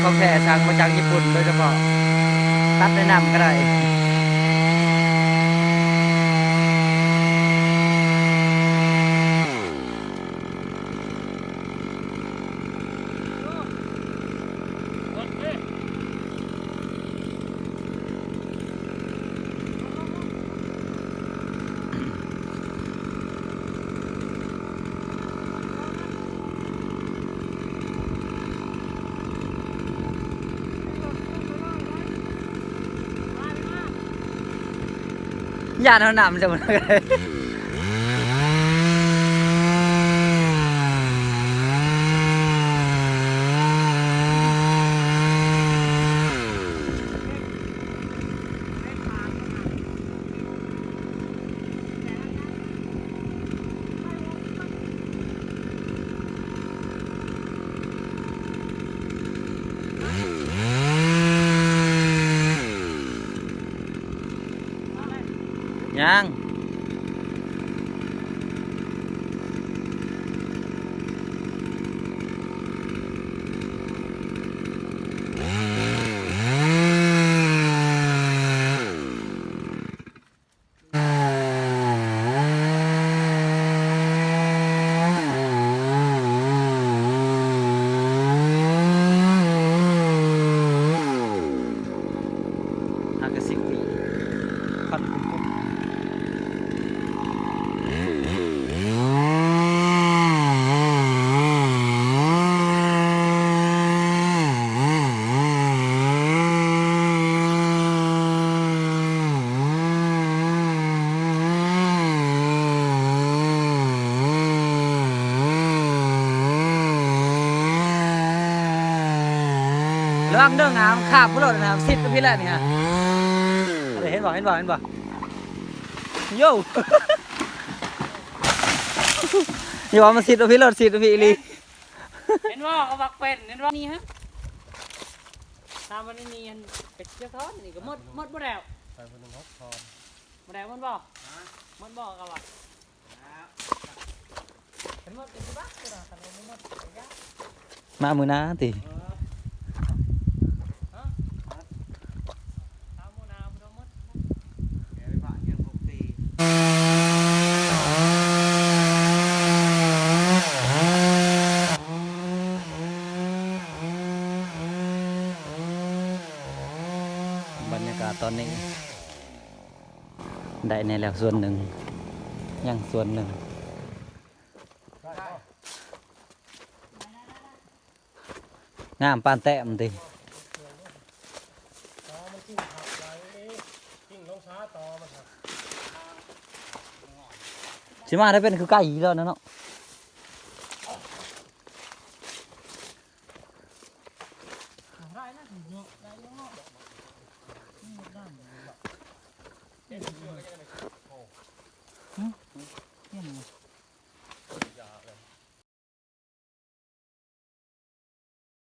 ຂອງແທ້ ສັ່ງມາຈາກຍີ່ປຸ່ນໂດຍສະເພາະ ຕັດໃນນ້ຳກໍໄດ້. ຢ້ານເຮົານຳ ຍັງ. ຫາກະສິບປີ ຄວັນຄຸບໆ. ລະວັງເດີ ງາມຄາບພຸ້ນໂລດນະ ຊິດໄປພີ້ແຫຼະນີ້ຮະ. ເຫັນບໍ່ ເຫັນບໍ່ ເຫັນບໍ່? ໂຢ ຢ່າວ່າມັນຊິດໄປພີ້ໂລດ ຊິດໄປພີ້ອີ່ຫຼີ. ເຫັນບໍ່ ເຂົາມັກເປັນ ເຫັນບໍ່ນີ້ຮະ. ຕາມມັນນີ້ອັນເປັນເຈົ້າທ້ອນນີ້ກໍໝົດ ໝົດບໍ່ແລ້ວ ໃສ່ຜູ້ໜຶ່ງຫົກທ່ອນ ບໍ່ແລ້ວໝົດບໍ່? ໝົດບໍ່ ເຂົາວ່າ ມາມື້ໜ້າຕິ. ບັນຍາກາດຕອນນີ້ ໄດ້ແດ່ແລ້ວສ່ວນໜຶ່ງ ຍັງສ່ວນໜຶ່ງ. ງາມປານແຕ້ມຕິ. ຊິມາໄດ້ເປັນຄືໄກ່ແລ້ວນະເນາະ.